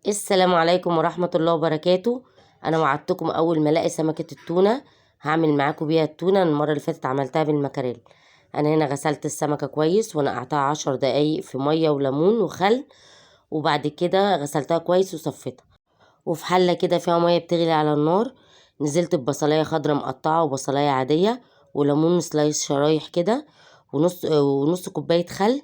السلام عليكم ورحمة الله وبركاته. أنا وعدتكم أول ما ألاقي سمكة التونة هعمل معاكم بيها التونة. المرة اللي فاتت عملتها بالمكاريل. أنا هنا غسلت السمكة كويس ونقعتها 10 دقايق في مية وليمون وخل، وبعد كده غسلتها كويس وصفيتها. وفي حلة كده فيها مية بتغلي على النار نزلت ببصلاية خضرة مقطعة وبصلاية عادية وليمون slice شرايح كده ونص كوباية خل،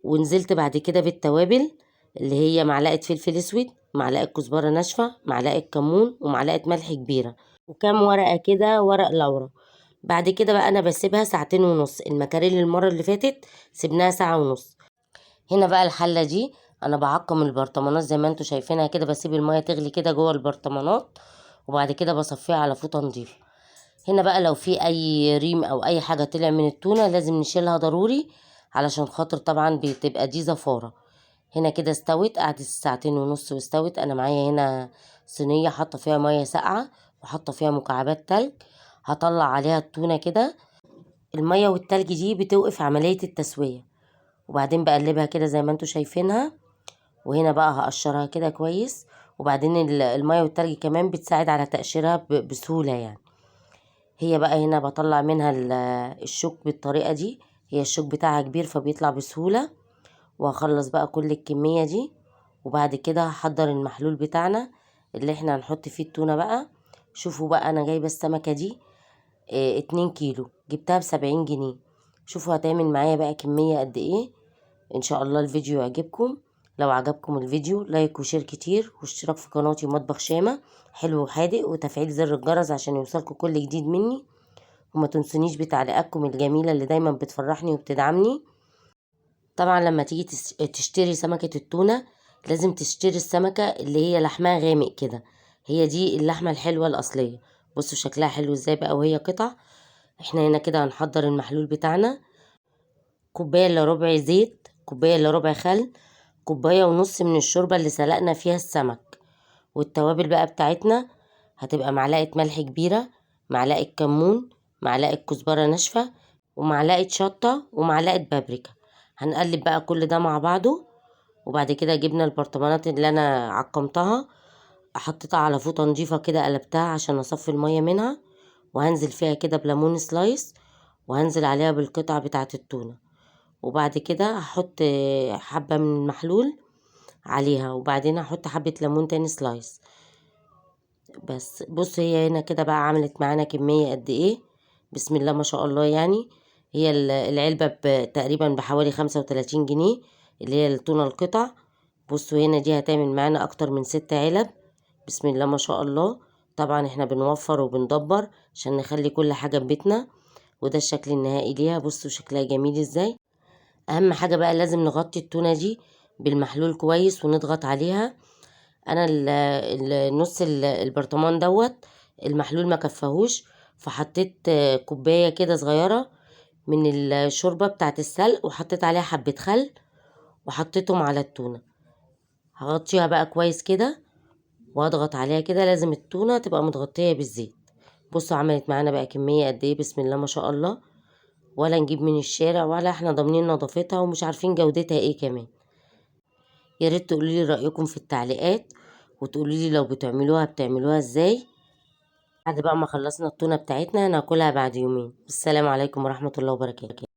ونزلت بعد كده بالتوابل اللي هي معلقة فلفل اسود، معلقة كزبرة ناشفة، معلقة كمون، ومعلقة ملح كبيرة، وكام ورقة كده ورق لورا. بعد كده بقى انا بسيبها 2.5 ساعة. المكاريل المرة اللي فاتت سيبناها 1.5 ساعة. هنا بقى الحلة دي انا بعقم البرطمانات زي ما انتوا شايفينها كده، بسيب المية تغلي كده جوه البرطمانات وبعد كده بصفيها على فوطة نظيفة. هنا بقى لو في اي ريم او اي حاجة طلع من التونة لازم نشيلها ضروري، علشان خاطر طبعا بتبقى دي زفارة. هنا كده استوت، قعدت 2.5 ساعة واستوت. انا معايا هنا صينية حاطة فيها مية ساقعة وحاطة فيها مكعبات تلج، هطلع عليها التونة كده. المية والتلج دي بتوقف عملية التسوية. وبعدين بقلبها كده زي ما انتوا شايفينها. وهنا بقى هقشرها كده كويس. وبعدين المية والتلج كمان بتساعد على تقشيرها بسهولة يعني. هي بقى هنا بطلع منها الشوك بالطريقة دي، هي الشوك بتاعها كبير فبيطلع بسهولة. وهخلص بقى كل الكمية دي، وبعد كده هحضر المحلول بتاعنا اللي احنا هنحط فيه التونة بقى. شوفوا بقى انا جايبة السمكة دي 2 كيلو، جبتها ب70 جنيه. شوفوا هتعمل معايا بقى كمية قد ايه. ان شاء الله الفيديو يعجبكم. لو عجبكم الفيديو like و share كتير، واشتراك في قناتي مطبخ شامة حلو وحادق، وتفعيل زر الجرس عشان يوصلكم كل جديد مني. وما تنسونيش بتعليقاتكم الجميلة اللي دايما بتفرحني وبتدعمني. طبعا لما تيجي تشتري سمكة التونة لازم تشتري السمكة اللي هي لحمها غامق كده، هي دي اللحمة الحلوة الأصلية. بصوا شكلها حلو ازاي بقى وهي قطع. احنا هنا كده هنحضر المحلول بتاعنا. كوباية الا ربع زيت، كوباية الا ربع خل، 1.5 كوباية من الشوربة اللي سلقنا فيها السمك. والتوابل بقى بتاعتنا هتبقى معلقة ملح كبيرة، معلقة كمون، معلقة كزبرة ناشفة، ومعلقة شطة، ومعلقة بابريكا. هنقلب بقى كل ده مع بعضه. وبعد كده جبنا البرطمانات اللي انا عقمتها، حطيتها على فوطة نظيفة كده، قلبتها عشان اصفي المية منها، وهنزل فيها كده بليمون slice، وهنزل عليها بالقطع بتاعة التونة. وبعد كده هحط حبة من المحلول عليها، وبعدين هحط حبة ليمون تاني slice. بس بص هي هنا كده بقى عملت معانا كمية قد ايه، بسم الله ما شاء الله. هي العلبة تقريبا بحوالي 35 جنيه اللي هي التونة القطع. بصوا هنا دي هتعمل معانا اكتر من 6 علب، بسم الله ما شاء الله. طبعا احنا بنوفر وبندبر عشان نخلي كل حاجة في بيتنا. وده الشكل النهائي ليها، بصوا شكلها جميل ازاي. اهم حاجة بقى لازم نغطي التونة دي بالمحلول كويس ونضغط عليها. انا نص البرطمان دوت المحلول ما كفاهوش، فحطيت كوباية كده صغيرة من الشوربة بتاعت السلق، وحطيت عليها حبة خل، وحطيتهم على التونة. هغطيها بقى كويس كده واضغط عليها كده، لازم التونة تبقى متغطية بالزيت. بصوا عملت معانا بقى كمية قد ايه، بسم الله ما شاء الله. ولا نجيب من الشارع ولا احنا ضامنين نظافتها ومش عارفين جودتها ايه كمان. يا ريت تقولوا لي رأيكم في التعليقات، وتقولوا لي لو بتعملوها بتعملوها ازاي. بعد بقى ما خلصنا التونة بتاعتنا ناكلها بعد يومين. السلام عليكم ورحمة الله وبركاته.